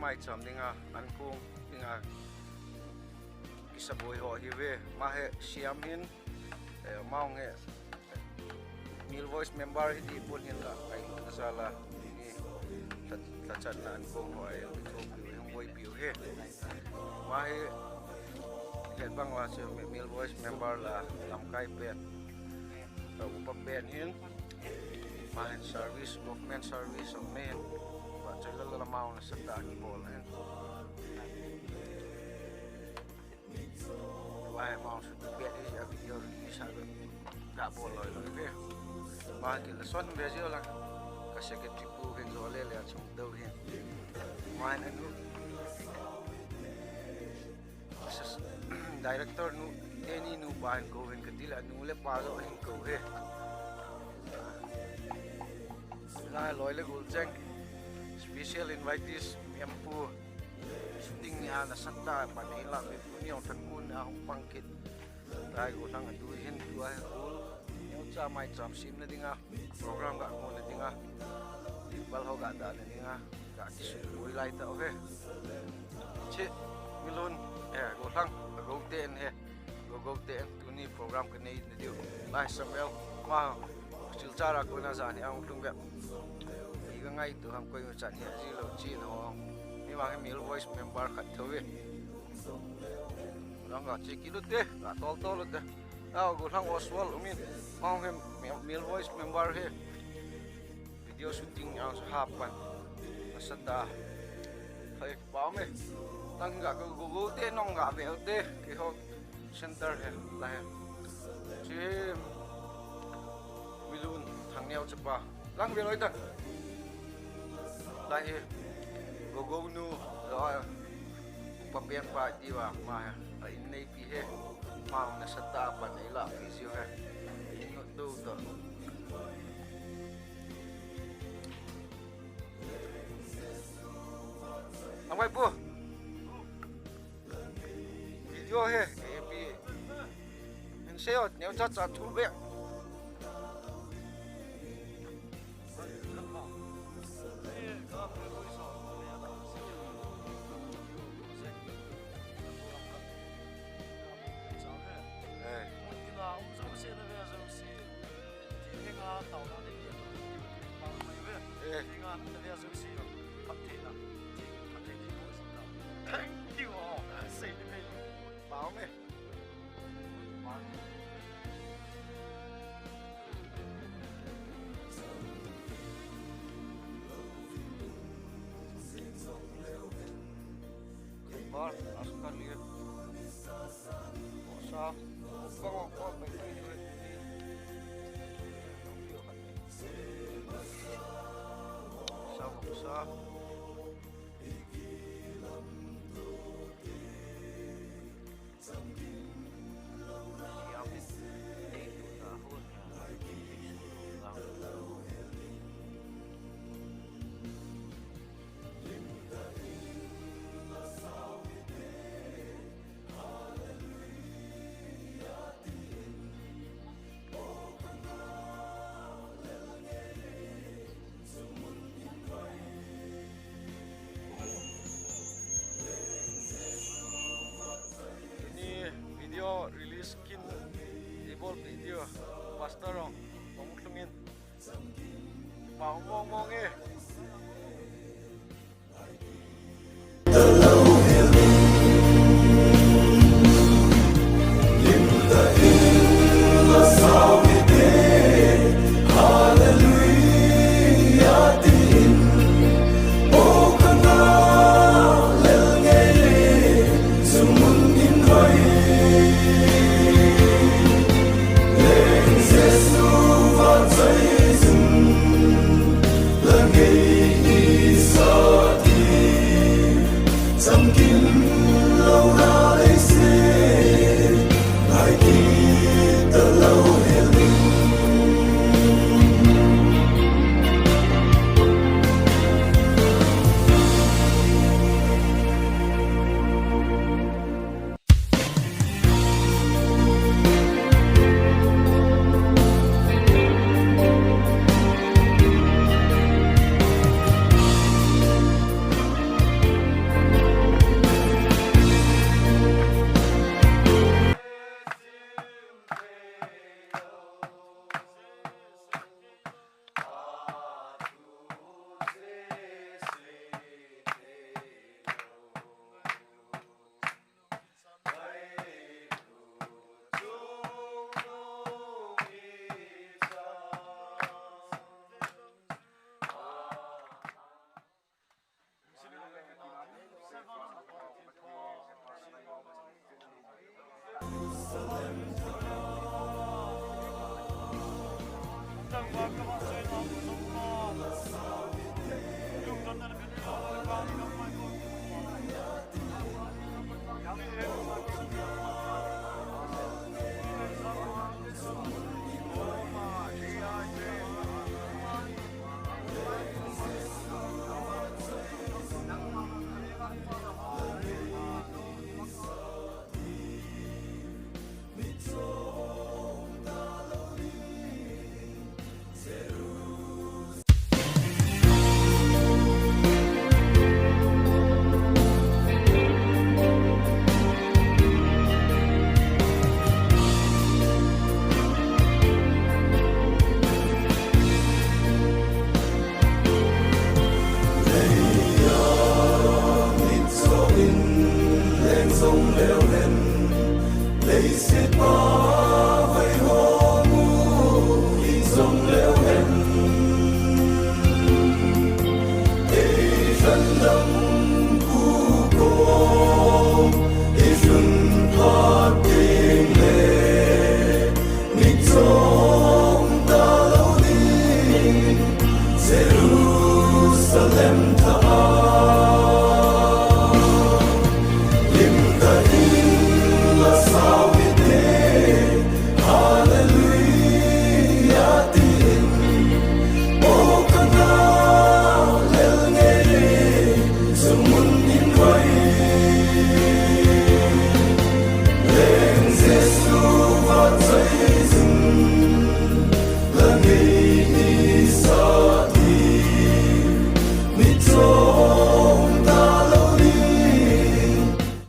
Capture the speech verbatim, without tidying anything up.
Maicham dinga, ankong dinga, kisaboi ho hi ve, ma he siam hin, eh, ma hung he, Male Voice member hi di pun hin la, ai, na sa la, ni, tha, tha chat na ankong ho ai, ki thok piu, hung boi piu he. Ma he, het bang la chu, Male Voice member la, lamkai pen, ta upa pen hin, ma hin service, government service, of men, wa chai la la ma hung na sa ta ki bol hin. Wai, ma hung sut pet hi a video release a ga bol loi loi ve. Ma kila son ve jio la. Ka secretary pu hin jo le le a chung dou hin. Ma hin anu. Director nu, teni nu pa hin kou hin ka ti le anu le pa jo hin kou he. Lai loi le gol cheng. Special invitees, mi em pu. Shooting ni a na sa ta, pa nei la mi pu ni ong than kun a hung pang kit. Lai go lang a tu hin tu a hul. Neo cha mai cham sim na dinga. Program ga ko na dinga. Bal ho ga da na dinga. Ga ki su bui lai ta ve. Chi, Milun, eh, go lang, go ten he. Go go ten. Tuni program ka nei na diu. Lai Samuel, ma, Silchar a kona jan hi a hung lhung bep. Iga ngaitu ham koi chan hi, ji lo chi na ho. Hi vang hi Male Voice member khat tho ve. Lang ga chi ki lut te, ga tol tol lut te. Au, go lang Oswald, umin. Ma hung hi Male Voice member hi. Video shooting ang sa hapan. Nasa ta. Hai, pa me. Tang ga go go go te, nong ga ve te. Ki ho. Center he, la he. Chi Milun, Thangneo chapa. Lang ve loi ta. La he. Go go nu, lo a. Pa pian pa ti va, ma he. A in nei pi he. Ma na sa ta pa nei la pi jiu he. In no tu to. Nang mai pu. Video he, A P. Min se o, neo cha cha thu ve. Eh. Eh. Thank you. Pao me. Bar, askar liye. Sa, sa, sa. Tuni video release kin, ibol video, Pastor Rong, Pamuk Lungin. Pao mong mong e. Song leo